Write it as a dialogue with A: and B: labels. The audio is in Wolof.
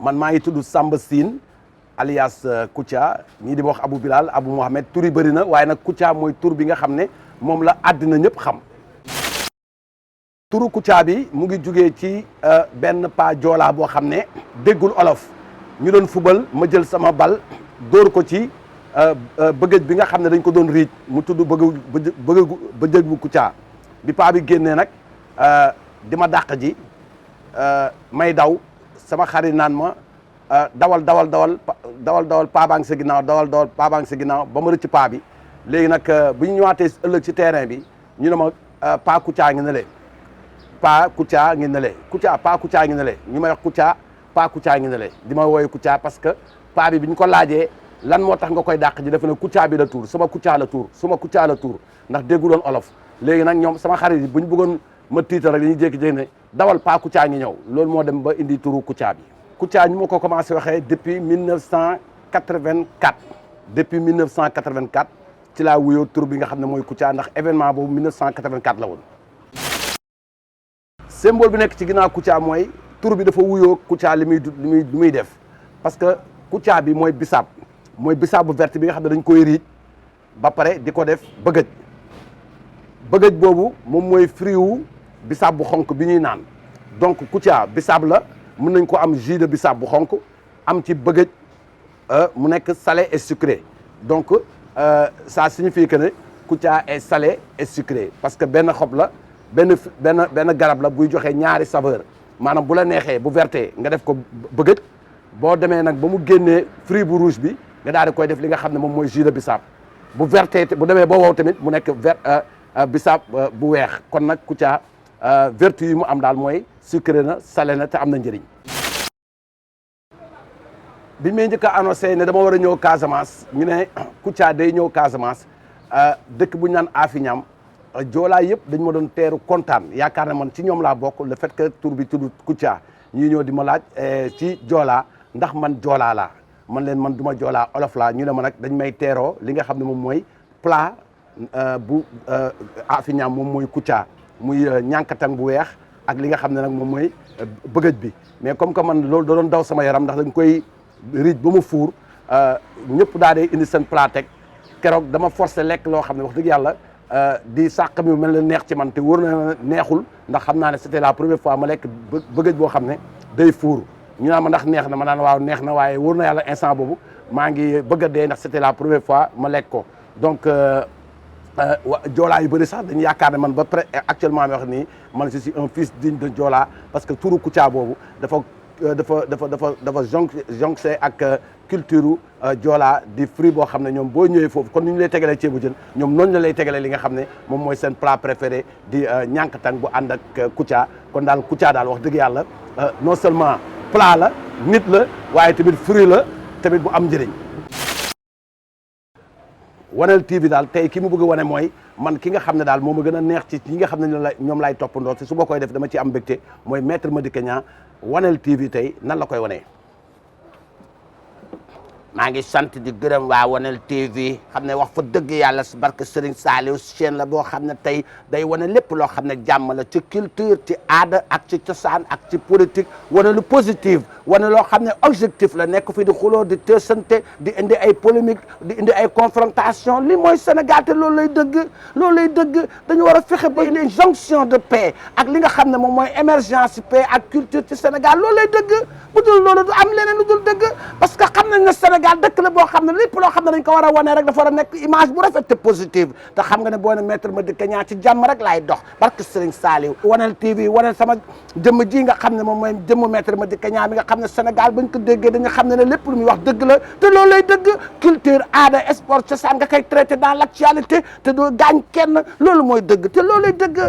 A: man maa ngi tudd Samba Sine alias Kouthia ñii di ma wax Abou Bilal Abou Mohamed tur yi bëri na waaye nag Kouthia mooy tur bi nga xam ne moom la àddina ñëpp xam. turu Kouthia bi mu ngi jugee ci benn paa joolaa boo xam ne déggul olof ñu doon fubal ma jël sama bal dóor ko ci bëgëj bi nga xam ne dañ ko doon riij mu tudd bëgëj bu Kouthia bi paa bi génnee nag di ma dàq ji may daw sama xarit naan ma dawal paa baa ngi sa ginnaaw dawal paa baa ngi sa ginnaaw ba ma rëcc paa bi léegi nag bu ñu ñëwaatee ëllëg ci terrain bi ñu ne ma paa Kouthia ngi ne le paa Kouthia ngi ne le Kouthia paa Kouthia ngi ne le ñu may wax Kouthia paa Kouthia ngi ne le di ma wooye Kouthia parce que paa bi ñu ko laajee lan moo tax nga koy dàq ji dafa ne Kouthia bi la tuur sama Kouthia la tuur ndax dégguloon olof léegi nag ñoom sama xarit yi bu ñu bëggoon ma tiital rek dañuy jékki-jékki ne dawal paa Kouthia ngi ñëw loolu moo dem ba indi turu Kouthia bi. Kouthia ñu ma ko commencé waxee depuis 1984 depuis 1984 ci laa wuyoo tur bi nga xam ne mooy Kouthia ndax événement boobu 1984 la woon. symbole bi nekk ci ginnaaw Kouthia mooy tur bi dafa wuyoo Kouthia li muy def parce que Kouthia bi mooy bisaab bu verte bi nga xam ne dañ koy riij ba pare di ko def bëgëj boobu moom mooy fruit wu bisaab bu xonk bi ñuy naan donc Kouthia bisaab la mën nañ ko am jus de bisaab bu xonk am ci bëgëj mu nekk salé et sucré donc ça signifie que ne Kouthia est salé et sucré parce que benn xob la benn garab la buy joxe ñaari saveur maanaam bu la neexee bu verté nga def ko bëgëj boo demee nag ba mu génnee fruit bu rouge bi nga daal di koy def li nga xam ne moom mooy jus de bisaab bu verté bu demee ba wow tamit mu nekk bisaab bu weex kon nag Kouthia vertu yi mu am daal mooy sucré na salé na te am na njëriñ. bi may njëkk a annoncé ne dama war a ñëw Casamance ñu ne Kouthia day ñëw Casamance dëkk bu ñu naan Afiñam joolaa yëpp dañ ma doon teeru kontaan yaakaar na man ci ñoom laa bokk le fait que tur bi tudd Kouthia ñuy ñëw di ma laaj ci joolaa ndax man joolaa laa man leen man du ma joolaa olof laa ñu ne ma nag dañ may teeroo li nga xam ne moom mooy plat bu Afiñam moom mooy Kouthia muy ñànkatang bu weex ak li nga xam ne nag moom mooy bëgëj bi mais comme que man loolu da doon daw sama yaram ndax dañ koy riij ba mu fuur ñëpp daa dee indi seen plat teg keroog dama forcé lekk loo xam ne wax dëgg yàlla di sàq mi mel na neex ci man te wóor na neexul ndax xam naa ne c'était la première fois ma lekk bëgëj boo xam ne day fuur ñu naan ma ndax neex na ma naan waaw neex na waaye wóor na yàlla instant boobu maa ngi bëgg a dee ndax c'était la première fois ma lekk ko donc joolaa yu bëri sax dañu yaakaar ne man ba près actuellement ma wax nii man je suis un fils digne de joolaa parce que turu Kouthia boobu dafa jonction ak culture joolaa di fruit boo xam ne ñoom boo ñëwee foofu kon ni ñu lay tegalee ceebu jën ñoom noonu la lay tegalee li nga xam ne moom mooy seen plat préféré di ñànkatang bu ànd ak Kouthia kon daal Kouthia daal wax dëgg yàlla non seulement plat la nit la waaye tamit fruit la tamit bu am njëriñ. Wanel TV daal tey ki mu bëgg a wane mooy man ki nga xam ne daal moo ma gën a neex ci ñi nga xam ne ñoom laay toppandoo si su ma koy def dama ci am mbégte mooy maître Madické Niang Wanel TV tey nan la koy wanee.
B: maa ngi sant di gërëm waa Wanel TV xam ne wax fa dëgg yàlla si barke Serigne Saliou chaîne la boo xam ne tey day wane lépp loo xam ne jàmm la ci culture ci aada ak ci cosaan ak ci politique wane lu positif wane loo xam ne objectif la nekk fi di xuloo di teesante di indi ay polémique di indi ay confrontation li mooy Sénégal te loolu lay dëgg dañu war a fexe ba indi jonction de paix ak li nga xam ne moom mooy émergence paix ak culture ci Sénégal loolu lay dëgg bu dul loolu du am leneen lu dul dëgg parce que xam nañ ne Sénégal dëkk la boo xam ne lépp loo xam ne dañ ko war a wane rek dafa war a nekk image bu rafet te positive te xam nga ne boo ne maître Madické Niang ci jàmm rek laay dox barke Serigne Saliou Wanel TV Wanel sama jëmm ji nga xam ne moom mooy jëmm maître Madické Niang mi nga xam ne Sénégal bañ ko déggee dañu xam ne lépp lu muy wax dëgg la te loolu lay dëgg culture aada sport cosaan nga koy traité dans l'actualité te doo gaañ kenn loolu mooy dëgg te loolu lay dëgg